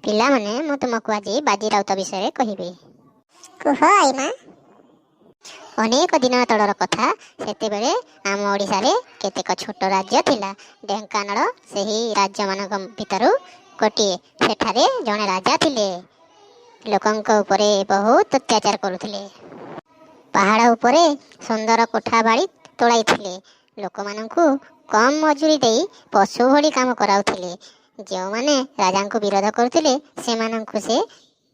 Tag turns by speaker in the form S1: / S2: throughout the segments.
S1: ପିଲାମାନେ, ମୁଁ ତୁମକୁ ଆଜି ବାଜି ରାଉତ ବିଷୟରେ କହିବି।
S2: କୁହ, ଆଈମା।
S1: ଅନେକ ଦିନ ତଳର କଥା। ସେତେବେଳେ ଆମ ଓଡ଼ିଶାରେ କେତେକ ଛୋଟ ରାଜ୍ୟ ଥିଲା। ଢେଙ୍କାନାଳ ସେହି ରାଜ୍ୟମାନଙ୍କ ଭିତରୁ ଗୋଟିଏ। ସେଠାରେ ଜଣେ ରାଜା ଥିଲେ। ଲୋକଙ୍କ ଉପରେ ବହୁତ ଅତ୍ୟାଚାର କରୁଥିଲେ। ପାହାଡ଼ ଉପରେ ସୁନ୍ଦର କୋଠା ବାଡ଼ି ତୋଳାଇଥିଲେ। ଲୋକମାନଙ୍କୁ କମ୍ ମଜୁରୀ ଦେଇ ପଶୁ ଭଳି କାମ କରାଉଥିଲେ। ଯେଉଁମାନେ ରାଜାଙ୍କୁ ବିରୋଧ କରୁଥିଲେ, ସେମାନଙ୍କୁ ସେ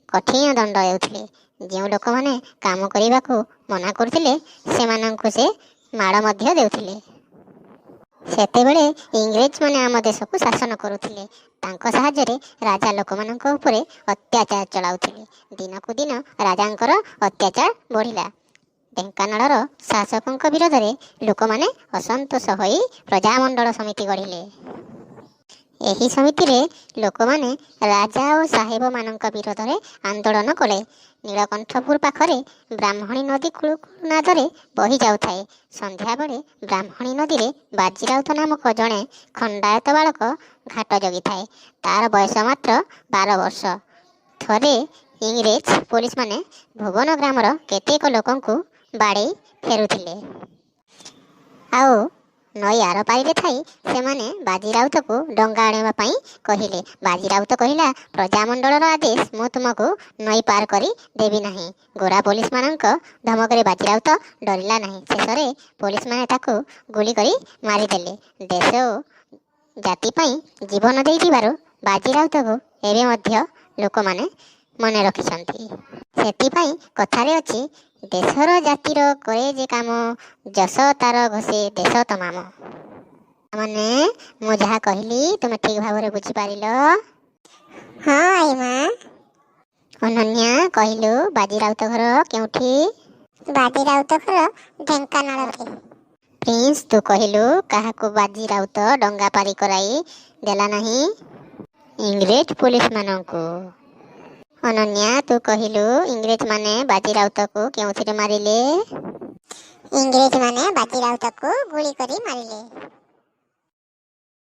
S1: କଠିନ ଦଣ୍ଡ ଦେଉଥିଲେ। ଯେଉଁ ଲୋକମାନେ କାମ କରିବାକୁ ମନା କରୁଥିଲେ, ସେମାନଙ୍କୁ ସେ ମାଡ଼ ମଧ୍ୟ ଦେଉଥିଲେ। ସେତେବେଳେ ଇଂରେଜମାନେ ଆମ ଦେଶକୁ ଶାସନ କରୁଥିଲେ। ତାଙ୍କ ସାହାଯ୍ୟରେ ରାଜା ଲୋକମାନଙ୍କ ଉପରେ ଅତ୍ୟାଚାର ଚଳାଉଥିଲେ। ଦିନକୁ ଦିନ ରାଜାଙ୍କର ଅତ୍ୟାଚାର ବଢ଼ିଲା। ଢେଙ୍କାନାଳର ଶାସକଙ୍କ ବିରୋଧରେ ଲୋକମାନେ ଅସନ୍ତୋଷ ହୋଇ ପ୍ରଜାମଣ୍ଡଳ ସମିତି ଗଢ଼ିଲେ। ଏହି ସମିତିରେ ଲୋକମାନେ ରାଜା ଓ ସାହେବମାନଙ୍କ ବିରୋଧରେ ଆନ୍ଦୋଳନ କଲେ। ନୀଳକଣ୍ଠପୁର ପାଖରେ ବ୍ରାହ୍ମଣୀ ନଦୀ କୁଳୁକୁଳୁ ନାଦରେ ବହି ଯାଉଥାଏ। ସନ୍ଧ୍ୟାବେଳେ ବ୍ରାହ୍ମଣୀ ନଦୀରେ ବାଜିରାଉତ ନାମକ ଜଣେ ଖଣ୍ଡାୟତ ବାଳକ ଘାଟ ଜଗିଥାଏ। ତାର ବୟସ ମାତ୍ର 12 ବର୍ଷ। ଥରେ ଇଂରେଜ ପୋଲିସମାନେ ଭୁବନ ଗ୍ରାମର କେତେକ ଲୋକଙ୍କୁ ବାଡ଼େଇ ଫେରୁଥିଲେ। ଆଉ ନଈ ଆରପାରିରେ ଥାଇ ସେମାନେ ବାଜିରାଉତକୁ ଡଙ୍ଗା ଆଣିବା ପାଇଁ କହିଲେ। ବାଜିରାଉତ କହିଲା, "ପ୍ରଜାମଣ୍ଡଳର ଆଦେଶ, ମୁଁ ତୁମକୁ ନଈ ପାର କରି ଦେବି ନାହିଁ।" ଗୋରା ପୋଲିସମାନଙ୍କ ଧମକରେ ବାଜିରାଉତ ଡରିଲା ନାହିଁ। ଶେଷରେ ପୋଲିସମାନେ ତାକୁ ଗୁଳି କରି ମାରିଦେଲେ। ଦେଶ ଓ ଜାତି ପାଇଁ ଜୀବନ ଦେଇଥିବାରୁ ବାଜିରାଉତକୁ ଏବେ ମଧ୍ୟ ଲୋକମାନେ ମନେ ରଖିଛନ୍ତି। ସେଥିପାଇଁ କଥାରେ ଅଛି, "ଦେଶର ଜାତିର କରେ ଯେ କାମ, ଯଶ ତାର ଘୋଷେ ଦେଶ ତମାମ।" ମାନେ ମୁଁ ଯାହା କହିଲି, ତୁମେ ଠିକ ଭାବରେ ବୁଝିପାରିଲ?
S2: ହଁ, ଆଈମା।
S1: ଅନନ୍ୟା, କହିଲୁ, ବାଜିରାଉତ ଘର କେଉଁଠି?
S2: ବାଜି ରାଉତ ଘର ଢେଙ୍କାନାଳରେ।
S1: ପ୍ରିନ୍ସ, ତୁ କହିଲୁ, କାହାକୁ ବାଜି ରାଉତ ଡଙ୍ଗା ପାରି କରାଇ ଦେଲା ନାହିଁ? ଇଂରେଜ ପୋଲିସମାନଙ୍କୁ। ଅନନ୍ୟା, ତୁ କହିଲୁ, ଇଂରେଜମାନେ ବାଜି ରାଉତକୁ କେଉଁଥିରେ ମାରିଲେ?
S2: ଇଂରେଜମାନେ ବାଜି ରାଉତକୁ ଗୁଳି କରି ମାରିଲେ।